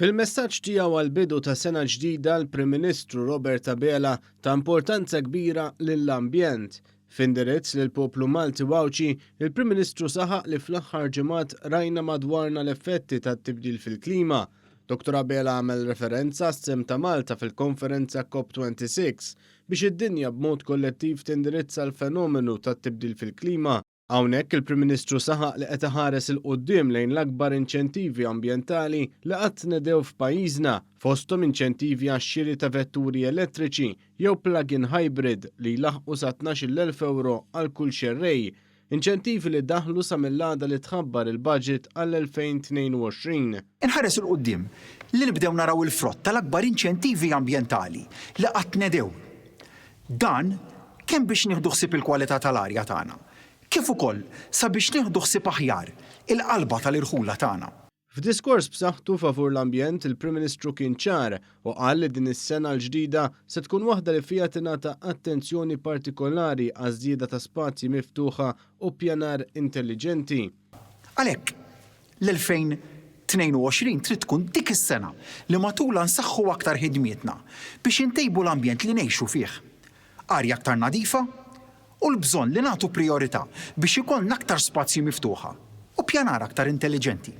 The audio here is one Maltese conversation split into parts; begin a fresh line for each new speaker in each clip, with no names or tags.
Fil-messaġġ tiegħu għall-bidu ta' sena ġdida l-Prim Ministru Robert Abela ta importanza kbira lill-ambjent. F'indirizz lill-poplu Malti u Għawdxi, il-Prim Ministru saħaq li fl-aħħar ġimgħat rajna madwarna l-effetti tat-tibdil fil-klima. Dottor Abela għamel referenza għas-sehem ta' Malta fil-konferenza COP26 biex id-dinja b'mod kollettiv tindirizza l-fenomenu tat-tibdil fil-klima. Hawnhekk il-Prim Ministru saħaq li qed iħares 'il quddiem lejn l-akbar inċentivi ambjentali li qatt tnedew f'pajjiżna, fosthom inċentivi għax-xiri ta' vetturi elettriċi jew plug-in hybrid li jlaħħqu sa 12,000 ewro għal kull xerrej, inċentivi li daħlu sa mill-għada li tħabbar il-budget għall-2022.
Inħares 'il quddiem li nibdew naraw il-frott tal-akbar inċentivi ambjentali li qatt tnedew. Dan kemm biex nieħdu ħsieb il-kwalità tal-arja tagħna, kif ukoll sabiex nieħdu ħsieb aħjar il-qalba tal-irħula tagħna.
F'diskors b'saħħtu favur l-ambjent, il-Prim Ministru kien ċar u qal li din is-sena l-ġdida se tkun waħda li fiha tingħata attenzjoni partikolari għaż-żieda ta' spazji miftuħa u ppjanar intelliġenti.
Għalhekk, L-2022 trid tkun dik is-sena li matulha nsaħħu aktar ħidmietna biex intejbu l-ambjent li ngħixu fih. Arja aktar nadifa u l-bżonn li nagħtu prijorità biex ikollna aktar spazji miftuħa u ppjanar aktar intelliġenti.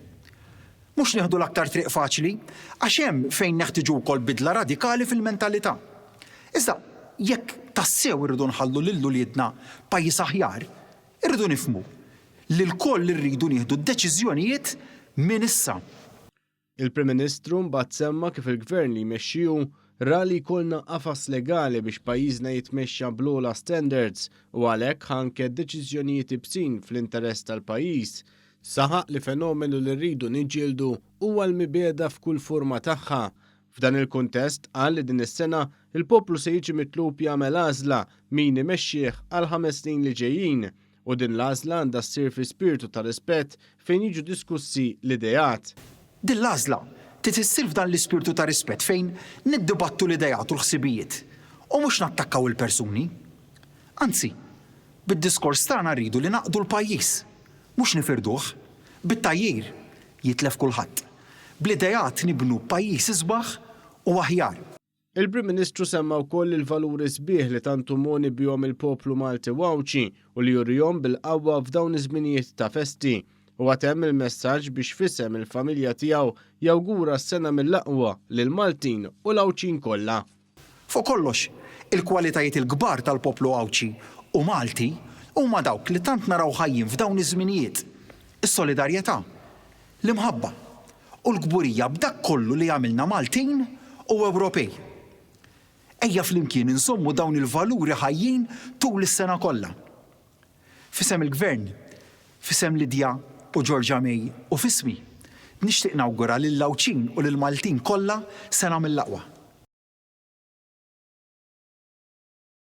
Mhux nieħdu l-aktar triq faċli għax hemm fejn neħtieġu wkoll bidla radikali fil-mentalità. Iżda jekk tassew irridu nħallu lil uliedna pajjiż aħjar, Irridu nifhmu li lkoll irridu nieħdu d-deċiżjonijiet minn issa.
Il-Prim Ministru mbagħad semma kif il-Gvern li jmexxi hu ra li jkollna qafas legali biex pajjiżna jitmexxa bl-ogħla standards u għalhekk ħa anke deċiżjonijiet ibsin fl-interess tal-pajjiż. Saħaq li fenomenu li rridu niġġieldu huwa l-mibegħda f'kull forma tagħha. F'dan il-kuntest qal li din is-sena l-poplu se jiġi mitlub jagħmel għażla min imexxih għall-ħames snin li ġejjin u din l-għażla għandha ssir fi spirtu ta' rispett fejn jiġu diskussi l-ideat.
Din l-għażla trid issir f'dan l-ispirtu ta' rispett fejn niddibattu l-ideat u l-ħsibijiet u mhux nattakkaw il-persuni. Anzi, bid-diskors tagħna rridu li ngħaqqdu l-pajjiż, mhux nifirduh. Bit-tgħajjir jitlef kulħadd. Bl-ideat nibnu pajjiż isbaħ u aħjar.
Il-Prim Ministru semma wkoll il-valuri sbieħ li tant hu mogħni bihom il-poplu Malti u Għawdxi u li jurihom bil-qawwa f'dawn iż-żminijiet ta' festi. Huwa temm il-messaġġ biex f'isem il-familja tiegħu jawgura sena mill-aqwa lill-Maltin u l-Għawdxin kollha.
Fuq kollox, il-kwalitajiet il-kbar tal-poplu Għawdxi u Malti huma dawk li tant naraw ħajjin f'dawn iż-żminijiet, is-solidarjetà, l-imħabba u l-kburija b'dak kollu li jagħmilna Maltin u Ewropej. Ejja flimkien inżommu dawn il-valuri ħajjin tul is-sena kollha. F'isem il-Gvern, f'isem Lydia u Georgia May u f'ismi, nixtieq nawgura lill-Għawdxin u lill-Maltin kollha sena mill-aqwa.